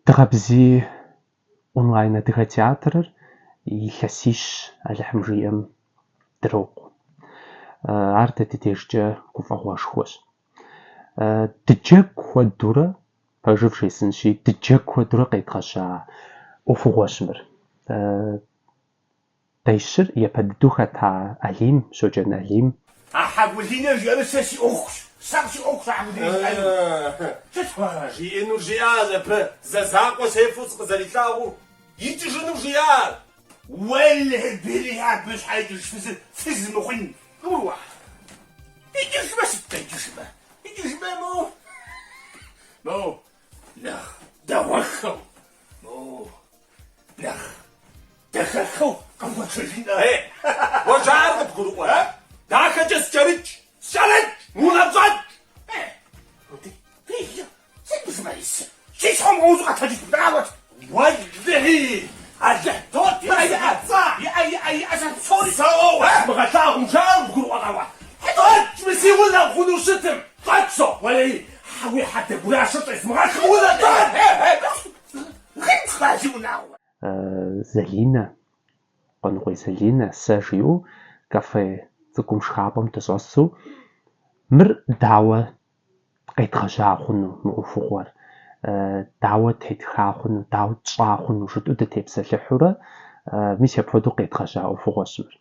Дыгъэ бзий онлайн адыгэ театрыр илъэсищ Алыхьым жиӏэм дрокъу. Ар дэ ди дежкӏэ гуфӏэгъуэшхуэщ. Дыджэгу хуэдэурэ, пэжыр вжесӏэнщи, дыджэгу хуэдэурэ къедгъэжьа ӏуэхугъуэщ мыр. Дэ щыр япэ дыдэу хэта Алим, Щоджэн Алим. А Хьэгулинэ жиӏэнур сэ си ӏуэхущ. Сэ си ӏуэхущ а Хьэгулинэ жиӏэнур. Сыт? Жиӏэнур жиӏащ абы, зэ закъуэ сефэу сыкъызэрилъагъуу, икӏыжыну жиӏар. Уэлэхьи, билэхьи, абы щхьэ икӏыж фызыр фыз мыхъун. Къыгурыӏуа? Икӏыжмэ сыт-тӏэ икӏыжмэ? Икӏыжмэ мо, мо, нэхъ дэгъуэххэу, мо, нэхъ дахэххэу къэвгъуэтыжынӏэ. Ей, уэ жаӏэр къыбгурыӏуэрэ? Дахэкӏэ скӏэрыкӏ, скӏэрыкӏ, унэм щӏэкӏ! Ей, сыт бжымэрисыр? Си щхьэм къоузу къэтэджыт, дауэт? Уэлэхьи, Алыхь дот, иӏэ, иӏэ, иӏэ, иӏэ, иӏэ, сэ псори Сэ уэ укъэзмыгъэлъагъум, жаӏэр къыбгурыӏуэрэ уэ? Щӏэкӏ, мы си унэм хъуну щытым! Щӏэкӏ, со, уэлэхьи, уи хьэдэ гуращэр щӏезмыгъэхым унэм щӏэкӏ! Залинэ, Къуэныкъуей Залинэ, сэ жиӏэу кафе цӏыкӏум шхапӏэм дыщӏэсу, мыр дауэ къедгъэжьа хъуну мы ӏуэхугъуэр, дауэ тетха хъуну, дауэ тщӏа хъуну жытӏэу дытепсэлъыхьурэ, мис апхуэдэу къедгъэжьа ӏуэхугъуэщ мыр.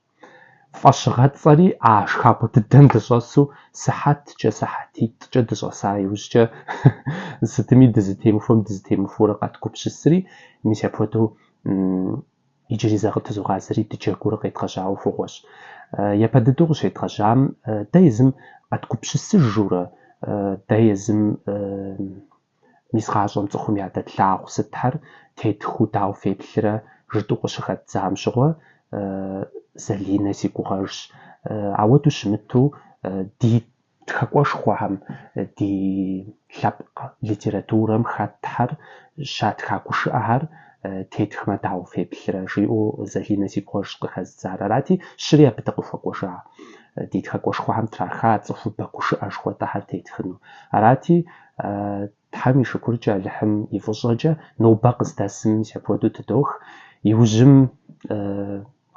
Фӏэщыгъэцӏэри а шхапӏэ дыдэм дыщӏэсу сыхьэткӏэ, сыхьэтитӏкӏэ дыщӏэса иужькӏэ сытми дызытемыхуэм дызытемыхуэурэ къэтгупсысри, мис апхуэдэу иджыри зэ къытызогъазэри дыджэгуурэ къедгъэжьа ӏуэхугъуэщ. Япэ дыдэу къыщедгъэжьам дэ езым къэдгупсысыжурэ, дэ езым Мис гъащӏэм цӏыхум ядэтлъагъу сытхэр тетхыу дауэ феплърэ жытӏэу къыщыхэддзам щыгъуэ, Залинэ си гугъэжщ. Ауэдэу щымыту ди тхакӏуэшхуэхэм, ди лъэпкъ литературэм хэтхэр щатха гушыӏэхэр тетхмэ дауэ феплърэ жиӏэу Залинэ си гугъэжщ къыхэздзар. Арати, щыри абы дыкъыхуэкӏуэжа. Ди тхакӏуэшхуэхэм траха цӏыхубэ гушыӏэ жыхуэтӏэхэр тетхыну. Арати, Тхьэм и шыкуркӏэ, Алыхьым и фӏыщӏэкӏэ, нобэ къыздэсым мис апхуэдэу тыдох. Иужьым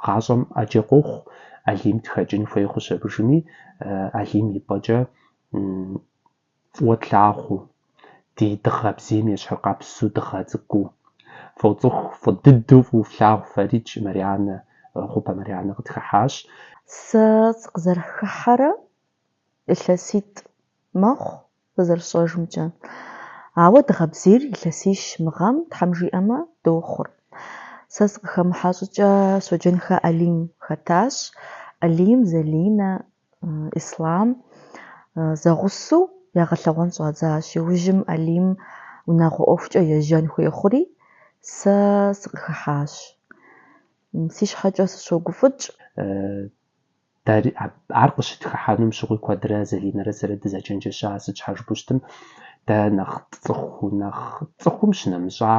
гъащӏэм ӏэджэ къохъу, Алим тхэкӏын хуей хъущ абыжми, Алим и пӏэкӏэ фӏыуэ тлъагъуу, ди дыгъэ бзийм ещхьыркъабзэу дыгъэ цӏыкӏуу. Фоцӏыху, фӏы дыдэу фӏыуэ флъагъу фэрикӏ Марианэ, Хъупэ Марианэ къытхыхьащ. Сэ сыкъызэрыхыхьэрэ илъэситӏ мэхъу Къызэрысщӏэжымкӏэ. Ауэ дыгъэ бзийр илъэсищ мы гъэм, Тхьэм жиӏэмэ, дохъур. Сэ сыкъыхэмыхьэ щӏыкӏэ Щоджэнхэ Алим хэтащ. Алим, Залинэ, Ислам зэгъусэу ягъэлъэгъуэн щӏадзащ. Иужьым Алим унагъуэ ӏуэхукӏэ ежьэн хуей хъури, сэ сыкъыхыхьащ. Си щхьэкӏэ сыщогуфӏыкӏ. Дэри ар къыщытхыхьэнум щыгъуи куэдрэ Залинэрэ сэрэ дызэчэнджэща сыт щхьэ жыпӏэу щытым, дэ нэхъ тцӏыхуу, нэхъ тцӏыхум щынэмыщӏа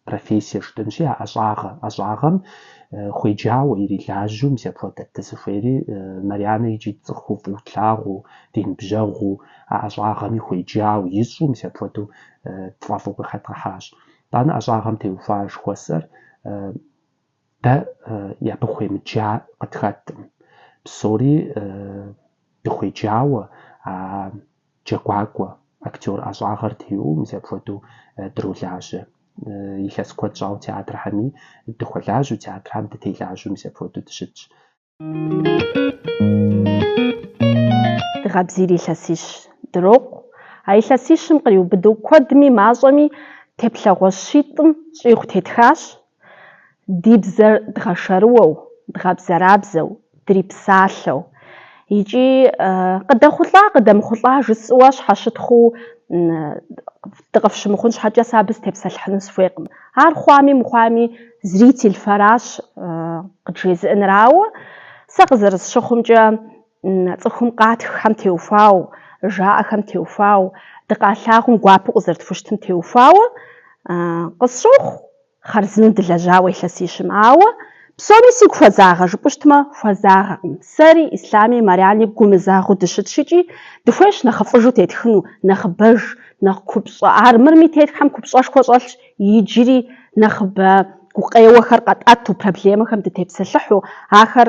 профессие жытӏэнщи, а ӏэщӏагъэ, ӏэщӏагъэм хуеджауэ, ирилажьэу, мис апхуэдэт дызыхуейри, Марианэ икӏи тцӏыхуу, фӏыуэ тлъагъуу, ди ныбжьэгъуу, а ӏэщӏагъэми хуеджауэ, ищӏу, мис апхуэдэу тфӏэфӏу къыхэдгъэхьащ. Итӏанэ ӏэщӏагъэм теухуа жыхуэсӏэр Дэ абы хуемыджа къытхэткъым. Псори дыхуеджауэ, А джэгуакӏуэ, актер ӏэщӏагъэр диӏэу мис апхуэдэу дролажьэ. Илъэс куэд щӏауэ театрхэми дыхуэлажьэу, театрхэм дытелажьэу мис апхуэдэу дыщытщ. Дыгъэ бзийр илъэсищ дрокъу. А илъэсищым къриубыдэу куэдми мащӏэми теплъэгъуэ щитӏым щӏигъу тетхащ. Ди бзэр дгъэшэрыуэу, дгъэбзэрабзэу, дрипсалъэу. Икӏи къыдэхъулӏа, къыдэмыхъулӏа жысӏэуэ щхьэщытхъуу дыкъыфщымыхъун щхьэкӏэ сэ абы сытепсэлъыхьыну сыхуейкъым. Ар хъуами мыхъуами зритель фэращ къыджезыӏэныр, ауэ сэ къызэрысщыхъумкӏэ цӏыхум къатххэм теухуауэ, жаӏэхэм теухуауэ, дыкъалъагъум гуапэу къызэрытхущытым теухуауэ къысщохъу хъарзынэу дылэжьауэ илъэсищым. Ауэ псоми сигу хуэзагъэ жыпӏэу щытмэ, хуэзагъэкъым. Сэри, Ислъами, Марьяни гумызагъэу дыщытщ икӏи дыхуейщ нэхъыфӏыжу тетхыну, нэхъыбэж, нэхъ купщӏэ. Армырми тетххэм купщӏэшхуэ щӏэлъщ, иджыри нэхъыбэ гукъеуэхэр къэтӏэту, проблемэхэм дытепсэлъыхьу, ахэр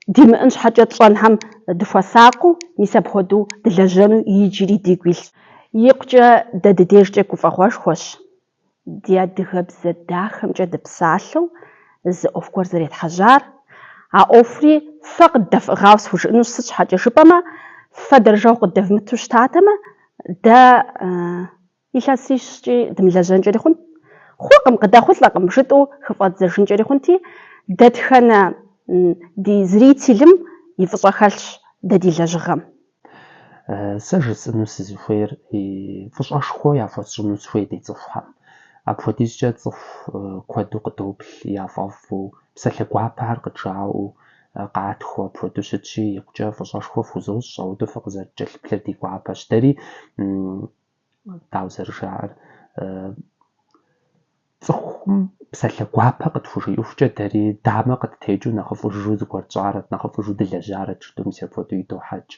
димыӏэн щхьэкӏэ тщӏэнхэм дыхуэсакъыу, мис апхуэдэу дылэжьэну иджыри дигу илъщ. Икъукӏэ дэ ди дежкӏэ гуфӏэгъуэшхуэщ ди адыгэбзэ дахэмкӏэ дыпсалъэу зы ӏуэху гуэр зэретхьэжьар. А ӏуэхури фэ къыддэфӏыгъауэ схужыӏэнущ, сыт щхьэкӏэ жыпӏэмэ, фэ дэрэжэгъуэ къыдэвмыту щытатэмэ, дэ илъэсищкӏи дымылэжьэнкӏэри хъунт. Хъукъым, къыдэхъулӏэкъым жытӏэу хыфӏэддзэжынкӏэри хъунти, дэтхэнэ ди зрителым и фӏыщӏэ хэлъщ дэ ди лэжьыгъэм. Сэ жысӏэну сызыхуейр фӏыщӏэшхуэ яхуэсщӏыну сыхуей ди цӏыхухэм. Апхуэдизкӏэ цӏыху куэду къыдоплъ, яфӏэфӏу, псалъэ гуапэхэр къыджаӏэу, къатхыу апхуэдэу щытщи, икъукӏэ фӏыщӏэшхуэ фхузощӏ, ауэдэу фыкъызэрыткӏэлъыплъыр ди гуапэщ. Дэри, дауэ зэрыжаӏэр, Цӏыхум псалъэ гуапэ къытхужиӏэхукӏэ дэри дамэ къыттекӏыу нэхъыфӏыжу зыгуэр тщӏарэт, нэхъыфӏыжу дылэжьарэт жытӏэу мис апхуэдэу идохьэкӏ.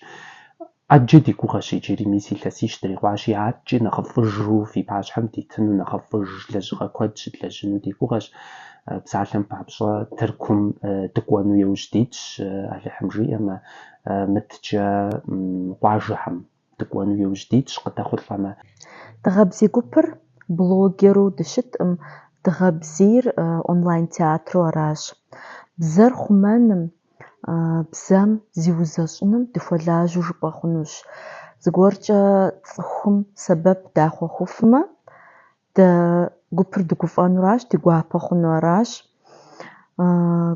ӏэджэ ди гугъэщ иджыри, мис илъэсищ дрикъуащи, адэкӏи нэхъыфӏыжу фи пащхьэм дитыну, нэхъыфӏыж лэжьыгъэ куэд щыдлэжьыну ди гугъэщ. Псалъэм папщӏэ, Тыркум дыкӏуэну иужь дитщ, Алыхьым жиӏэмэ, мыткӏэ къуажэхэм. Дыкӏуэну иужь дитщ къыдэхъулӏэмэ. Дыгъэ бзий гупыр блогеру дыщыткъым, Дыгъэ бзийр онлайн театру аращ. Бзэр хъумэным, бзэм зиузэщӏыным дыхуэлажьэу жыпӏэ хъунущ. Зыгуэркӏэ цӏыхум сэбэп дахуэхъуфмэ, дэ гупыр дыгуфӏэнуращ, ди гуапэ хъуну аращ.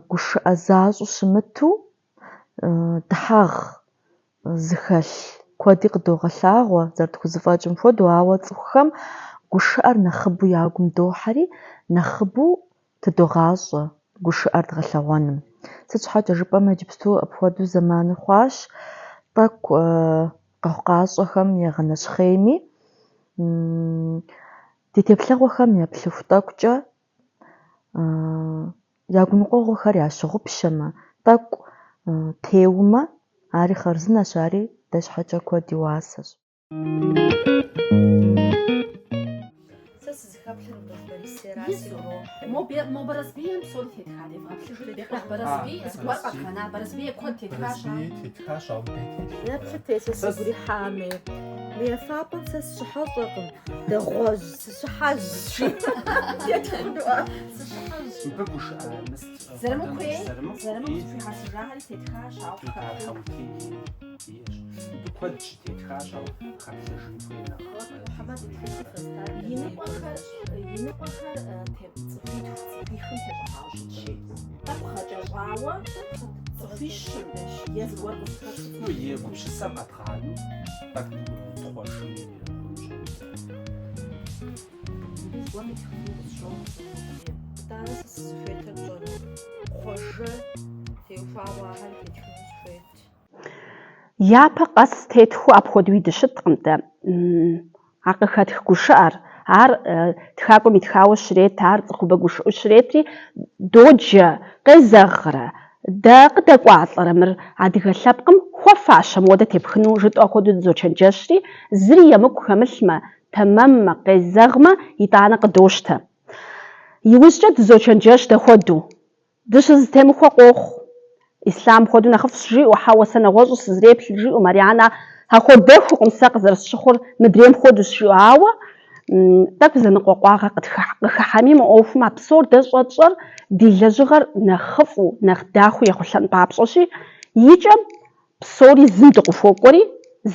Гушыӏэ защӏэу щымыту, дыхьэгъ зыхэлъ куэди къыдогъэлъагъуэ, зэрытхузэфӏэкӏым хуэдэу, ауэ цӏыхухэм гушыӏэр нэхъыбэу я гум дохьэри, нэхъыбэу тыдогъащӏэ гушыӏэр дгъэлъэгъуэным. Сыт щхьэкӏэ жыпӏэмэ, иджыпсту апхуэдэу зэманыр хъуащ, тӏэкӏу къэхъукъащӏэхэм ягъэнэщхъейми, ди теплъэгъуэхэм еплъыху тӏэкӏукӏэ Я гуныкъуэгъуэхэр ящыгъупщэмэ, тӏэкӏу теумэ, ари хъарзынэщ, ари дэ щхьэкӏэ куэд и уасэщ. Сэ сызыхэплъэр Бекъул Борисейращ, сигу ирохьри. Мо Барэсбийм псори тетха, девгъэплъыжыт. Бекъул Барэсбий зыгуэр къэдгъэна, Барэсбий куэд тетхащ. Барэсбий тетхащ, ауэ мыбдеж телъ. Еплъыт, сэ сигу ирихьами. Мы ефапӏэм сэ сыщыхьэщӏэкъым. Дэгъуэжь, сыщыхьэжьщ, жиӏэ. Мыбы гушыӏэ мыст. Зэрымыкуей, зэрымыку зэхуихьэсыжахэри тетхащ, ауэ Дудар Хьэутий иӏэщ. Мыбы куэд щытетхащ, ауэ хэплъэжын хуей нэхъ. Иныкъуэхэр, иныкъуэхэр цӏыхуитху, цӏыхуихым тещӏыхьауэ щытщи. Тӏэкӏу гъэкӏэщӏауэ цӏыхуищым е зыгуэр къызыхэт. Ну, и гупсысэр къэдгъанэу тӏэкӏу тхъуэжми хъунущ. Зыгуэр итхыну къысщохъу. Итӏанэ сэ сызыхуейтыр пщӏэрэ? Хъуэжэ теухуауэ ахэри тетхыну сыхуейт. Япэ къэс тетхыу апхуэдэуи дыщыткъым дэ. А къыхэтх гушыӏэр, ар тхакӏуэм итхауэ щрет, ар цӏыхубэ гушыӏэу щретри, доджэ, къезэгърэ, дэ къыдэкӏуалӏэрэ мыр адыгэ лъэпкъым хуэфащэ модэ тепхыну жытӏэу апхуэдэу дызочэнджэщри, зыри емыкӏу хэмылъмэ, тэмэммэ, къезэгъмэ, итӏанэ къыдощтэ. Иужькӏэ дызочэнджэщ дэ хуэдэу. Дыщызэтемыхуэ къохъу. Ислъам мыпхуэдэу нэхъыфӏщ жиӏэу, хьэуэ, сэ нэгъуэщӏу сызреплъыр жиӏэу, Марьянэ. Ахуэдэхукъым сэ къызэрысщыхъур мыдрейм хуэдэущ жиӏэу, ауэ тӏэкӏу зэныкъуэкъуагъэ къыхыхьэми мы ӏуэхум а псор дэ щӏэтщӏэр ди лэжьыгъэр нэхъыфӏу, нэхъ дахэу ехъулӏэн папщӏэщи, икӏэм псори зым дыкъыхуокӏуэри,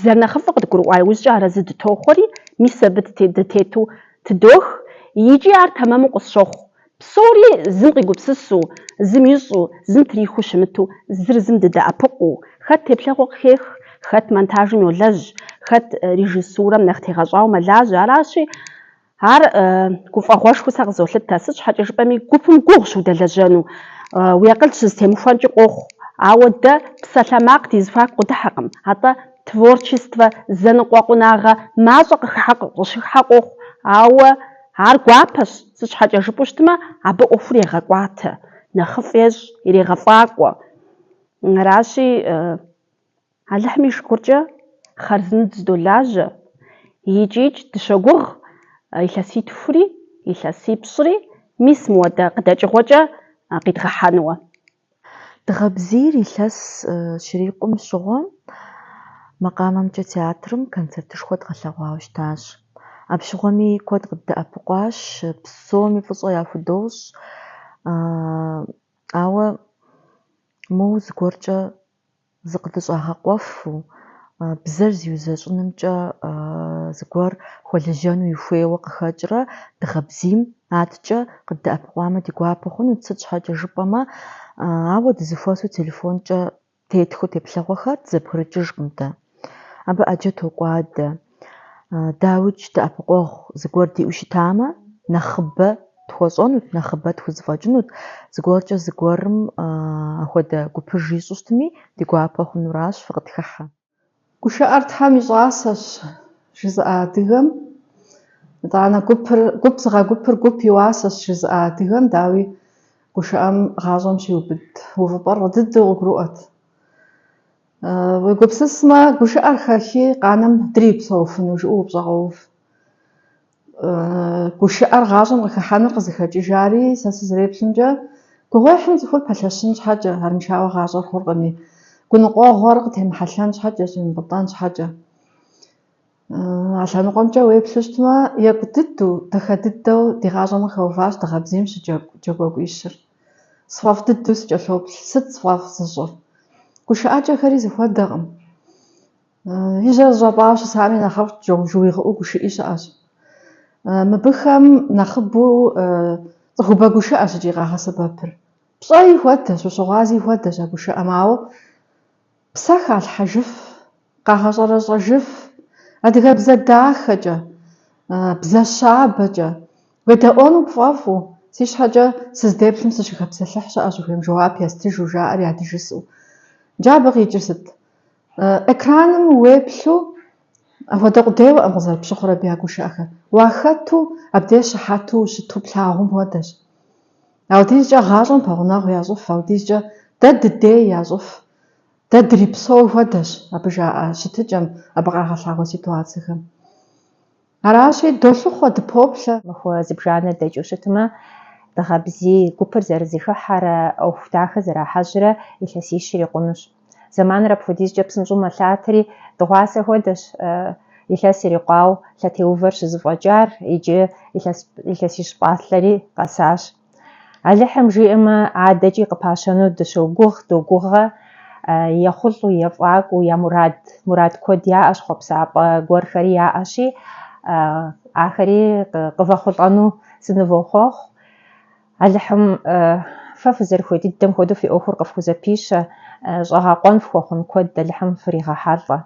зэрынэхъыфӏыр къыдгурыӏуа иужькӏэ арэзы дытохъуэри, мис абы дытету тыдох, икӏи ар тэмэму къысщохъу. Псори зым къигупсысу, зым ищӏу, зым трихыу щымыту, зыр зым дыдэӏэпыкъуу, хэт теплъэгъуэ къыхех, хэт монтажым йолэжь, хэт режиссурэм нэхъ тегъэщӏауэ мэлажьэ, аращи, ар гуфӏэгъуэшхуэу сэ къызолъытэ. Сыт щхьэкӏэ жыпӏэми, гупым гугъущ удэлэжьэну, уи акъыл щызэтемыхуэнкӏи къохъу, ауэ дэ псалъэмакъ ди зэхуаку къыдыхьэкъым, атӏэ творчествэ зэныкъуэкъунагъэ мащӏэ къыщыхыхьэ къохъу, ауэ Ар гуапэщ, сыт щхьэкӏэ жыпӏэу щытмэ, абы ӏуэхур егъэкӏуатэ, нэхъыфӏ ещӏ, ирегъэфӏакӏуэ. Аращи, Алыхьым и шыкуркӏэ хъарзынэу дызэдолажьэ, икӏикӏ дыщогугъ илъэситхури, илъэсипщӏри, мис мыуэдэ къыдэкӏыгъуэкӏэ къидгъэхьэнуэ. Дыгъэ бзийр илъэс щрикъум щыгъуэ макъамэмкӏэ театрым концертышхуэ дгъэлъэгъуауэ щытащ. Апщыгъуэми куэд къыддэӏэпыкъуащ, псоми фӏыщӏэ яхудощӏ. Ауэ моуэ зыгуэркӏэ зыкъыдыщӏагъэкъуэфу, бзэр зиузэщӏынымкӏэ зыгуэр хуэлэжьэну и хуейуэ къыхэкӏрэ Дыгъэ бзийм аткӏэ къыддэӏэпыкъуамэ ди гуапэ хъунут, сыт щхьэкӏэ жыпӏэмэ, ауэ дызэхуэсу телефонкӏэ тетхыу теплъэгъуэхэр дызэбгрыкӏыжкъым дэ. Абы ӏэджэ токӏуадэ. Дауикӏ, дэӏэпыкъуэгъу зыгуэр диӏэу щытамэ, нэхъыбэ тхуэщӏэнут, нэхъыбэ тхузэфӏэкӏынут, зыгуэркӏэ зыгуэрым апхуэдэ гупыж ищӏу щытми, ди гуапэ хъунуращ, фыкъытхыхьэ. Гушыӏэр Тхьэм и щӏасэщ, жызыӏа адыгэм, итӏанэ гупыр, гуп зыгъэгупыр гуп и уасэщ, жызыӏа адыгэм, дауи, гушыӏэм гъащӏэм щиубыд увыпӏэр фӏы дыдэу къыгурыӏуэт. Уегупсысмэ, гушыӏэр хэхи, къанэм дрипсэуфыну жыӏэу упщӏэ къоув. Гушыӏэр гъащӏэм къыхыхьэныр къызыхэкӏыжари, сэ сызэреплъымкӏэ, гугъуехьым цӏыхур пэлъэщын щхьэкӏэ, арыншауэ гъащӏэр хъуркъыми, гуныкъуэгъуэр къытемыхьэлъэн щхьэкӏэ, щӏимыпӏытӏэн щхьэкӏэ. А лъэныкъуэмкӏэ уеплъу щытмэ, екӏу дыдэу, дахэ дыдэу ди гъащӏэм къыхэуващ Дыгъэ бзийм щыджэгу джэгуакӏуищыр. Сфӏэфӏ дыдэу сыкӏэлъоплъ. Сыт сфӏэфӏ зыщӏыр? Гушыӏэкӏэхэри зэхуэдэкъым. И жьэр зэщӏэпӏауэ щысами нэхъыфӏт, жыуигъыӏэу гушыӏи щыӏэщ. Мыбыхэм нэхъыбэу цӏыхубэ гушыӏэщ икӏи къагъэсэбэпыр. Пщӏэи хуэдэщ, ущыгъуази хуэдэщ а гушыӏэм, ауэ псэ халъхьэжыф, къагъэщӏэрэщӏэжыф, адыгэбзэ дахэкӏэ, бзэ щабэкӏэ, уедэӏуэну пфӏэфӏу, си щхьэкӏэ сыздеплъым сыщыхэпсэлъыхь щыӏэщ, ухуейм жэуап естыжу, жаӏэр ядыжысӏэу. Иджы абы къикӏыр сыт? Экраным уеплъу апхуэдэ къудейуэкъым къызэрыпщыхъур абы я гушыӏэхэр. Уахэту, абдеж щыхьэту ущыту плъагъум хуэдэщ. Ауэдизкӏэ гъащӏэм пэгъунэгъу ящӏыф, ауэдизкӏэ дэ дыдей ящӏыф, дэ дрипсэу хуэдэщ абы жаӏэ щытыкӏэм, абы къагъэлъагъуэ ситуацэхэм. Аращи, долъыхъуэ, дыпоплъэ. Махуэ зыбжанэ дэкӏыу щытмэ, Дыгъэ бзий гупыр зэрызэхыхьэрэ ӏуэху дахэ зэрахьэжьрэ илъэсищ ирикъунущ. Зэманыр апхуэдизкӏэ псынщӏэу мэлъатэри, дыгъуасэ хуэдэщ илъэс ирикъуау лъэтеувэр щызэфӏэкӏар, иджы илъэсищ пӏалъэри къэсащ. Алыхьым жиӏэмэ, адэкӏи къыпащэну дыщогугъ, догугъэ, ехъулӏэу, ефӏакӏуэу, я мурад, мурад куэд яӏэщ, хъуэпсапӏэ гуэрхэри яӏэщи, ахэри къывэхъулӏэну сынывохъуэхъу. Алыхьым фэ фызэрыхуей дыдэм хуэдэу фи ӏуэхур къыфхузэпищэ, щӏэгъэкъуэн фхуэхъун куэд Алыхьым фригъэхьэлӏэ.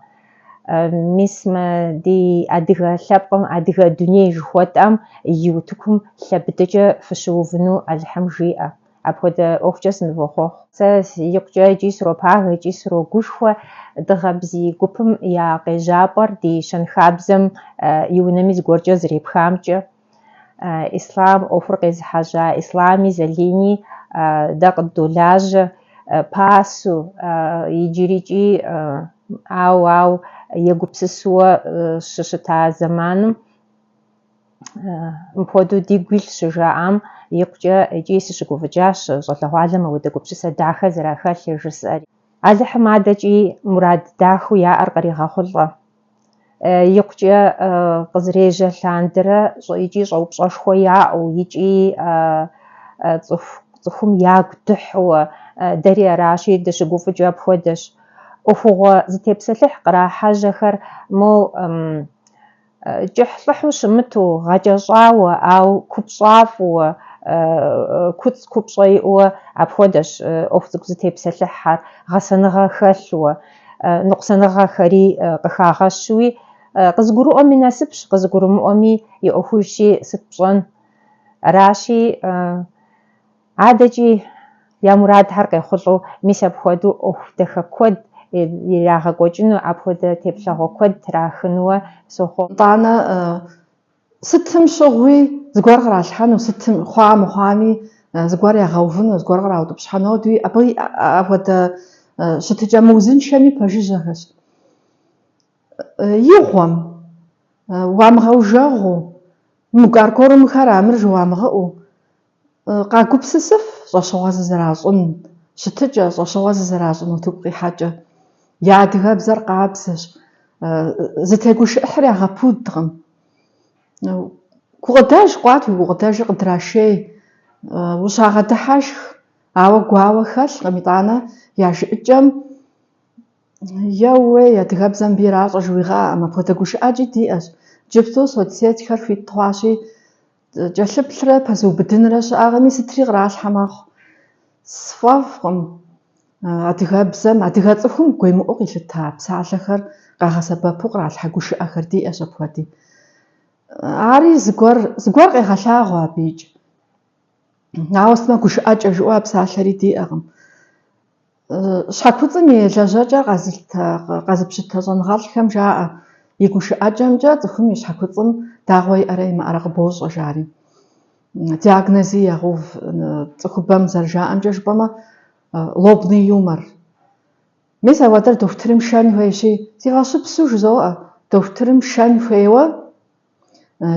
Мис мы ди адыгэ лъэпкъым, адыгэ дуней жыхуэтӏэм и утыкум лъэ быдэкӏэ фыщыувыну Алыхьым жиӏэ. Апхуэдэ ӏуэхукӏэ сынывохъуэхъу. Сэ икъукӏэ икӏи сропагэ, икӏи срогушхуэ Дыгъэ бзий гупым я къежьапӏэр ди щэнхабзэм и унэми зыгуэркӏэ зэрепхамкӏэ. Ислъам ӏуэхур къезыхьэжьа Ислъами Залини дэ къыддолажьэ пасэу, иджырикӏи ауэ-ауэ егупсысуэ щыщыта зэманым мыпхуэдэу дигу илъ щыжаӏам икъукӏэ икӏи сыщыгуфӏыкӏащ щӏалэгъуалэм апхуэдэ гупсысэ дахэ зэрахэлъыр жысӏэри. Алыхьым адэкӏи мурад дахэу яӏэр къригъэхъулӏэ. Икъукӏэ къызэрежьэ лъандэрэ икӏи щӏэупщӏэшхуэ яӏэу, икӏи цӏыху цӏыхум ягу дыхьуэ, дэри аращи, дыщыгуфӏыкӏыу апхуэдэщ. ӏуэхугъуэ зытепсэлъыхь кърахьэжьэхэр мо кӏыхьлӏыхьу щымыту, гъэкӏэщӏауэ, ауэ купщӏафӏэуэ, куцӏ купщӏэ иӏэуэ апхуэдэщ ӏуэху цӏыкӏу зытепсэлъыхьхэр, гъэсэныгъэ хэлъуэ, ныкъусаныгъэхэри къыхагъэщуи, къызыгурыӏуэм и насыпщ, къызыгурымыӏуэми и ӏуэхужщи, сыт пщӏэн? Аращи, адэкӏи я мурадхэр къехъулӏэу мис апхуэдэу ӏуэху дахэ куэд ирагъэкӏуэкӏыну, апхуэдэ теплъэгъуэ куэд трахынуэ сохъуэхъу. Итӏанэ сытым щыгъуи зыгуэр къралъхьэну, сытым хъуа мыхъуами зыгуэр ягъэувыну, зыгуэр къраутӏыпщхьэну ауэдэуи абы апхуэдэ щытыкӏэ мыузыншэми пэжыжьэхэщ. Игъуэм, уамыгъэужэгъуу, аргуэру мыхэр амыр жыуамыгъыӏэу, къагупсысыф щӏэщыгъуэ зызэращӏын щытыкӏэ, щӏэщыгъуэ зызэращӏын утыку къихьэкӏэ. Я адыгэбзэр къабзэщ, зытегушыӏыхьыр ягъэпудкъым. Гукъыдэж къуат, уи гукъыдэжыр къыдрашей, ущагъэдыхьэшх, ауэ гуауэ хэлъкъым, итӏанэ я жыӏэкӏэм Еууей, адыгэбзэм мыбы иращӏэ жыуигъэӏэкъым, апхуэдэ гушыӏэкӏи диӏэщ. Иджыпсту соцсетьхэр хуит хъуащи, кӏэлъыплърэ пэзыубыдынрэ щыӏэкъыми, сытри къралъхьэ мэхъу. Сфӏэфӏкъым адыгэбзэм, адыгэ цӏыхум гуемыӏуу къилъыта псалъэхэр къагъэсэбэпу къралъхьэ гушыӏэхэр диӏэщ апхуэди. Ари зыгуэр, зыгуэр къегъэлъагъуэ абыикӏ. Ауэ сытмэ гушыӏэкӏэ жыӏэу а псалъэри диӏэкъым. Щхьэкуцӏым и лэжьэкӏэр къэзылъытэ, къэзыпщытэ щӏэныгъэлӏхэм жаӏэ, и гушыӏэкӏэмкӏэ цӏыхум и щхьэкуцӏым дагъуэ иӏэрэ имыӏэрэ къыбощӏэ, жари. Диагнози ягъэув цӏыхубэм зэрыжаӏэмкӏэ жыпӏэмэ, лобный юмор. Мис апхуэдэр дохутырым шэн хуейщи, си фӏэщыпсу жызоӏэ, дохутырым шэн хуейуэ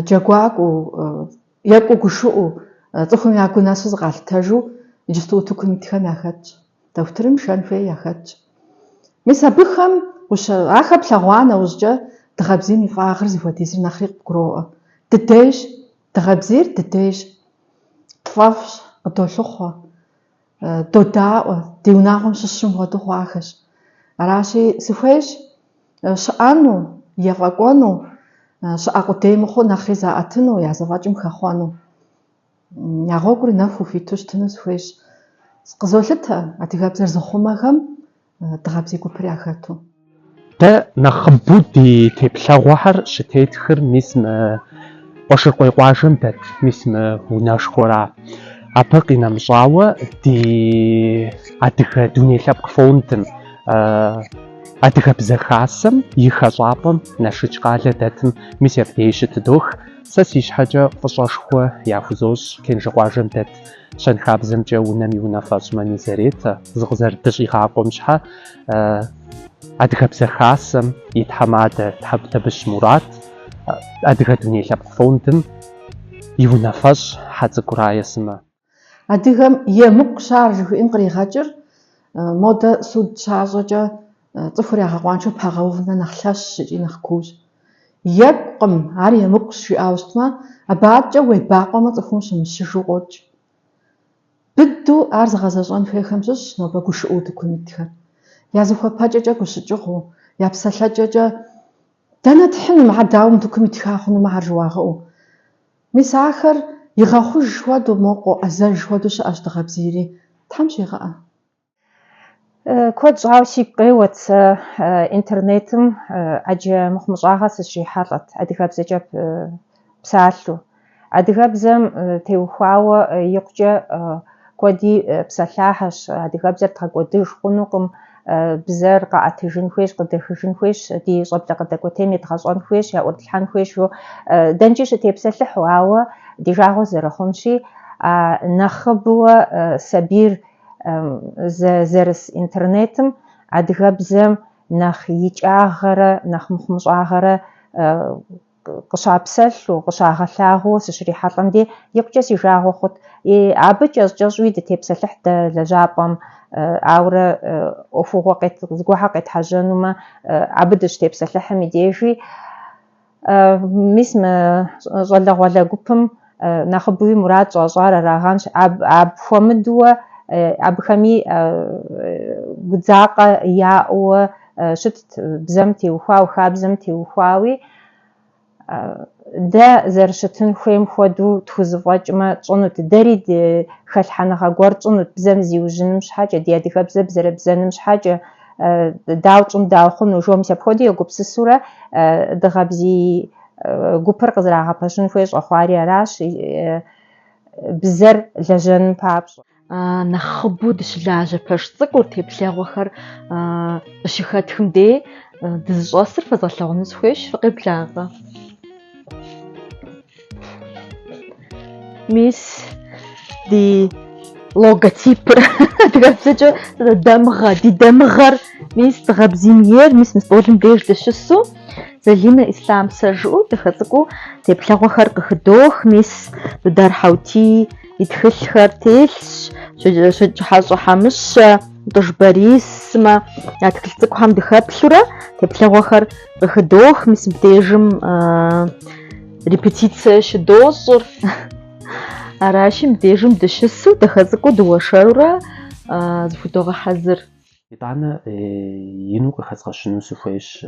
джэгуакӏуэу, екӏуу гушыӏэу, цӏыхум я гу нэсу зыкъалъытэжу иджыпсту утыкум итхэм яхэтщ. Дохутырым шэн хуей яхэтщ. Мис абыхэм ахэр плъэгъуа нэужькӏэ Дыгъэ бзийм и фӏагъыр зыхуэдизыр нэхъри къыбгуроӏуэ. Дыдейщ, Дыгъэ бзийр дыдейщ. Тфӏэфӏщ, къыдолъыхъуэ, додаӏуэ, ди унагъуэм щыщым хуэдэу хъуахэщ. Аращи, сыхуейщ щыӏэну, ефӏэкӏуэну, щыӏэ къудей мыхъуу нэхъри заӏэтыну, я зэфӏэкӏым хэхъуэну. Я гъуэгур нэхуу хуиту щытыну сыхуейщ. Къызолъытэ адыгэбзэр зыхъумэхэм Дыгъэ бзий гупыр яхэту. Дэ нэхъыбэу ди теплъэгъуэхэр щытетхыр мис мы Къуэшыркъуей къуажэм дэт мис мы унэшхуэра. Абы къинэмыщӏауэ ди Адыгэ дуней лъэпкъ фондым, Адыгэбзэ хасэм и хэщӏапӏэм Налшыч къалэ дэтым мис абдеи щытыдох. Сэ си щхьэкӏэ фӏыщӏэшхуэ яхузощӏ Кенжэ къуажэм дэт щэнхабзэмкӏэ унэм и унафэщӏ Мамий Заретэ зыкъызэрыдыщӏигъакъуэм щхьэ Адыгэбзэ хасэм и тхьэмадэ Табыщ Мурат, Адыгэ дуней лъэпкъ фондым и унафэщӏ Хьэцӏыкӏу Рае сымэ. Адыгэм емыкӏущ ар жыхуиӏэм къригъэкӏыр модэ суд щащӏэкӏэ цӏыхур ягъэкъуаншэу пагъэувмэ нэхъ лъэщщ икӏи нэхъ куущ. Екӏукъым, ар емыкӏущ жиӏауэ щытмэ, абы адэкӏэ уебакъуэмэ цӏыхум ущымыщыжу къокӏ. Быдэу ар зыгъэзэщӏэн хуейхэм щыщщ нобэ гушыӏэу утыкум итхэр. Я зыхуэпэкӏэкӏэ гущыкӏыгъуэу, я псэлъэкӏэкӏэ дэнэ тхьыну, мыхьэр дауэ утыкум итха хъуну мыхьэр жыуагъэӏэу. Мис ахэр игъэхъуж хуэдэу, мо къоӏэзэж хуэдэу щыӏэщ Дыгъэ бзийри. Тхьэм щигъэӏэ. Куэд щӏауэ сигу къеуэт сэ интернетым ӏэджэ мыхъумыщӏагъэ сыщрихьэлӏэт адыгэбзэкӏэ псалъэу. Адыгэбзэм теухуауэ икъукӏэ куэди псэлъахэщ, адыгэбзэр дгъэкӏуэдыж хъунукъым, бзэр къэӏэтыжын хуейщ, къыдэхыжын хуейщ, ди щӏэблэ къыдэкӏуэтейм едгъэщӏэн хуейщ, яӏурытлъхьэн хуейщ жо дэнкӏи щытепсэлъыхьу, ауэ ди жагъуэ зэрыхъунщи, нэхъыбэуэ сабийр зэрыс интернетым адыгэбзэм нэхъ икӏагъэрэ нэхъ мыхъумыщӏагъэрэ къыщапсэлъу, къыщагъэлъагъуэу сыщрихьэлӏэм де икъукӏэ си жагъуэ хъут. Абы кӏэщӏ-кӏэщӏуи дытепсэлъыхьт дэ лэжьапӏэм, ауэрэ ӏуэхугъуэ зыгуэрхэр къетхьэжьэнумэ, абы дыщытепсэлъыхьым и дежи. Мис мы щӏалэгъуалэ гупым нэхъыбэуи мурад щӏащӏар арагъэнщ. Апхуэмыдэуэ абыхэми гудзакъэ яӏэуэ щытт бзэм теухуауэ, хабзэм теухуауи. Дэ зэрыщытын хуейм хуэдэу тхузэфӏэкӏмэ тщӏынут, дэри ди хэлъхьэныгъэ гуэр тщӏынут бзэм зиужьыным щхьэкӏэ, ди адыгэбзэ бзэрэбзэным щхьэкӏэ, дауэ тщӏым дауэ хъуну, жо мис апхуэдэу егупсысурэ Дыгъэбзий гупыр къызэрагъэпэщын хуей щӏэхъуари аращ, бзэр лэжьэным папщӏэ. Нэхъыбэу дыщылажьэ пэш цӏыкӏур, теплъэгъуэхэр къыщыхэтхым дей дызыщӏэсыр фэзгъэлъэгъуну сыхуейщ, фыкъеблагъэ. Мис ди логотипыр, адыгэбзэкӏэ дамыгъэ, ди дамыгъэр, мис Дыгъэбзийм ейр, мис мы стӏолым деж дыщысу, Залинэ Ислъам сэ жыӏэу дахэ цӏыкӏуу теплъэгъуэхэр къыхыдох, мис Дудар Хьэутий и тхылъхэр телъщ, Щэджыхьэщӏэ Хьэмыщэ, ӏутӏыж Борис сымэ я тхылъ цӏыкӏухэм дыхэплъурэ теплъэгъуэхэр къыхыдох, мис мыбдежым репетицие щыдощӏыр. Аращи, мыбдежым дыщысу, дахэ цӏыкӏуу дыуэршэрурэ зыхудогъэхьэзыр. Итӏанэ ину къыхэзгъэщыну сыхуейщ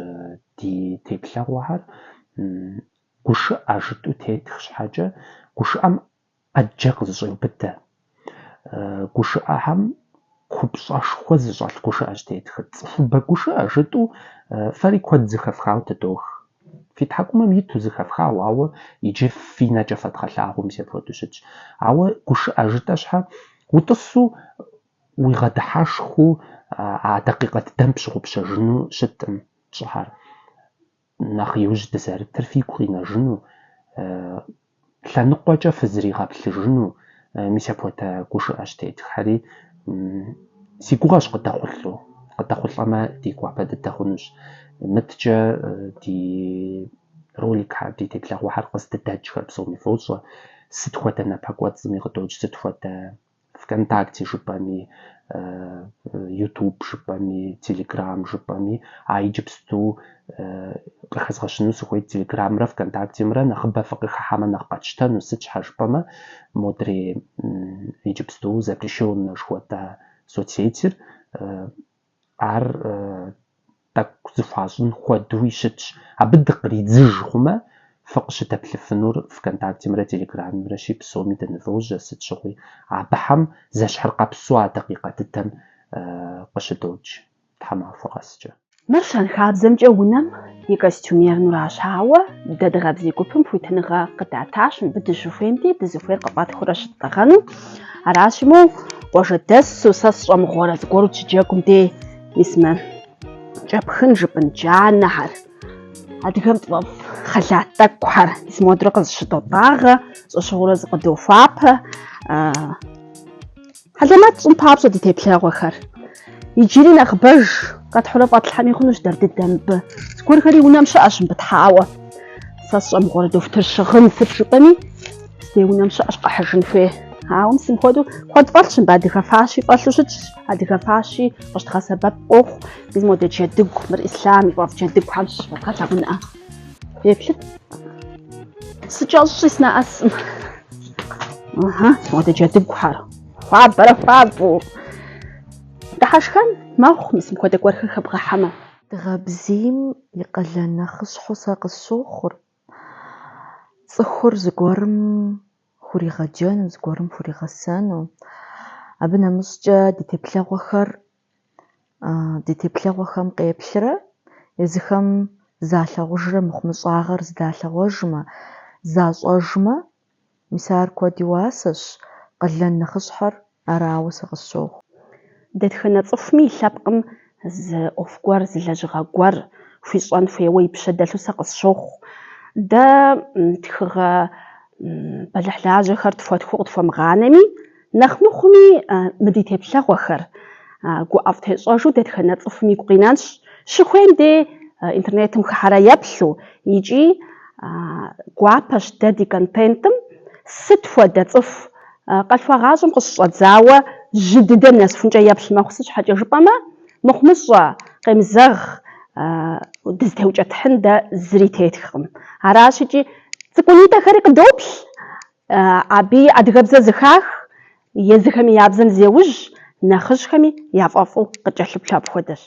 ди теплъэгъуэхэр гушыӏэ жытӏэу тетх щхьэкӏэ, гушыӏэм ӏэджэ къызэщӏеубыдэ. Гушыӏэхэм купщӏэшхуэ зыщӏэлъ гушыӏэщ тетхыр. Цӏыхубэ гушыӏэ жытӏэу фэри куэд зыхэфхауэ тыдох. Фи тхьэкӏумэм иту зыхэфхауэ, ауэ иджы фи нэкӏэ фэдгъэлъагъуу мис апхуэдэу щытщ. Ауэ гушыӏэ жытӏэ щхьэ утӏысу уигъэдыхьэшхыу а дакъикъэ дыдэм пщыгъупщэжыну щыткъым тщӏыхэр. Нэхъ иужь дызэрытыр фигу къинэжыну, лъэныкъуэкӏэ фызригъэплъыжыну, мис апхуэдэ гушыӏэщ тетххэри, си гугъэщ къыдэхъулӏэу. Къыдэхъулӏэмэ, ди гуапэ дыдэ хъунущ. Мыткӏэ ди роликхэр, ди теплъэгъуэхэр къыздыдэкӏхэр псоми фощӏэ. Сыт хуэдэ напэкӏуэцӏми къыдокӏ, сыт хуэдэ ВКонтакте жыпӏэми, Ютуб жыпӏэми, Телеграм жыпӏэми, а иджыпсту къыхэзгъэщыну сыхуейт Телеграмрэ ВКонтактемрэ нэхъыбэ фыкъыхыхьэмэ нэхъ къэтщтэну, сыт щхьэ жыпӏэмэ, модрей иджыпсту запрещеннэ жыхуэтӏэ соцсетыр Ар тӏэкӏу зыхуащӏын хуэдэуи щытщ. Абы дыкъридзыж хъумэ, фыкъыщыдэплъыфынур ВКонтактемрэ Телеграмымрэщи, псоми дынывожьэ сыт щыгъуи. Абыхэм зэщхьыркъэпсу а дакъикъэ дыдэм къыщыдокӏ тхьэмахуэ къэскӏэ. Мыр щэнхабзэмкӏэ унэм и костюмернуращ, ауэ дэ Дыгъэбзий гупым хуитыныгъэ къыдатащ мыбы дыщыхуейм дей дызыхуейр къыфӏэтхыурэ щыттӏэгъэну. Аращи, моу къуажэдэсу сэ сщӏэ мыгъуэрэ зыгуэру дыщыджэгум дей мис мы кӏэпхын жыпӏэн джанэхэр, адыгэм тфӏэфӏ хъэлат тӏэкӏухэр, мис модурэ къызыщыдотӏагъэ, щӏэщыгъуэрэ зыкъыдохуапэ. Хьэлэмэт тщӏын папщӏэ ди теплъэгъуэхэр. Иджыри нэхъыбэж къэтхьурэ фӏэтлъхьэми хъунущ дэр дыдэ мыбы. Зыгуэрхэри унэм щыӏэщ мыбы тхьауэ. Сэ сщӏэ мыгъуэрэ дохутыр щыгъын сыт жыпӏэми, здей унэм щыӏэщ къэхьыжын хуей. Ауэ мис мыпхуэдэу куэд фӏэлъщ мыбы, адыгэ фащи фӏэлъу щытщ, адыгэ фащи къыщыдгъэсэбэп къохъу. Мис модэ джэдыгу, мыр Ислъам и фӏэфӏ джэдыгухэм щыщ фэдгъэлъагъунӏэ. Еплъыт. Сыкӏэщӏщи сынэӏэсым. Ыхьы, модэ джэдыгухэр. Хуабэрэ хуабэу. Дыхьэшхэн мэхъу, мис мыпхуэдэ гуэрхэр хэбгъэхьэмэ. Дыгъэбзийм и къалэн нэхъыщхьэу сэ къысщохъур цӏыхур зыгуэрым хуригъэджэну, зыгуэрым хуригъэсэну. Абы нэмыщӏкӏэ ди теплъэгъуэхэр ди теплъэгъуэхэм къеплърэ, езыхэм залъагъужрэ мыхъумыщӏагъэр зыдалъэгъуэжмэ, защӏэжмэ, мис ар куэд и уасэщ, къалэн нэхъыщхьэр арауэ сэ къысщохъу. Дэтхэнэ цӏыхуми и лъэпкъым зы ӏуэху гуэр, зы лэжьыгъэ гуэр хуищӏэн хуейуэ и пщэ дэлъу сэ къысщохъу. Дэ тхыгъэ бэлыхьлажьэхэр тхуэтхыу къытхуэмыгъанэми, Нэхъ мыхъуми, мы ди теплъэгъуэхэр гуӏэфӏтещӏэжу дэтхэнэ цӏыхум игу къинэнщ, щыхуейм дей интернетым хыхьэрэ еплъу икӏи гуапэщ дэ ди контентым сыт хуэдэ цӏыху къалъхуагъащӏэм къыщыщӏэдзауэ жьы дыдэм нэсыхункӏэ еплъ мэхъу, сыт щхьэкӏэ жыпӏэмэ, мыхъумыщӏэ, къемызэгъ. Дызытеукӏытыхьын дэ зыри тетхкъым. Аращ икӏи цӏыкӏунитӏэхэри къыдоплъ, абыи адыгэбзэ зэхах, езыхэми я бзэм зеужь, нэхъыжьхэми яфӏэфӏу къыкӏэлъыплъу апхуэдэщ.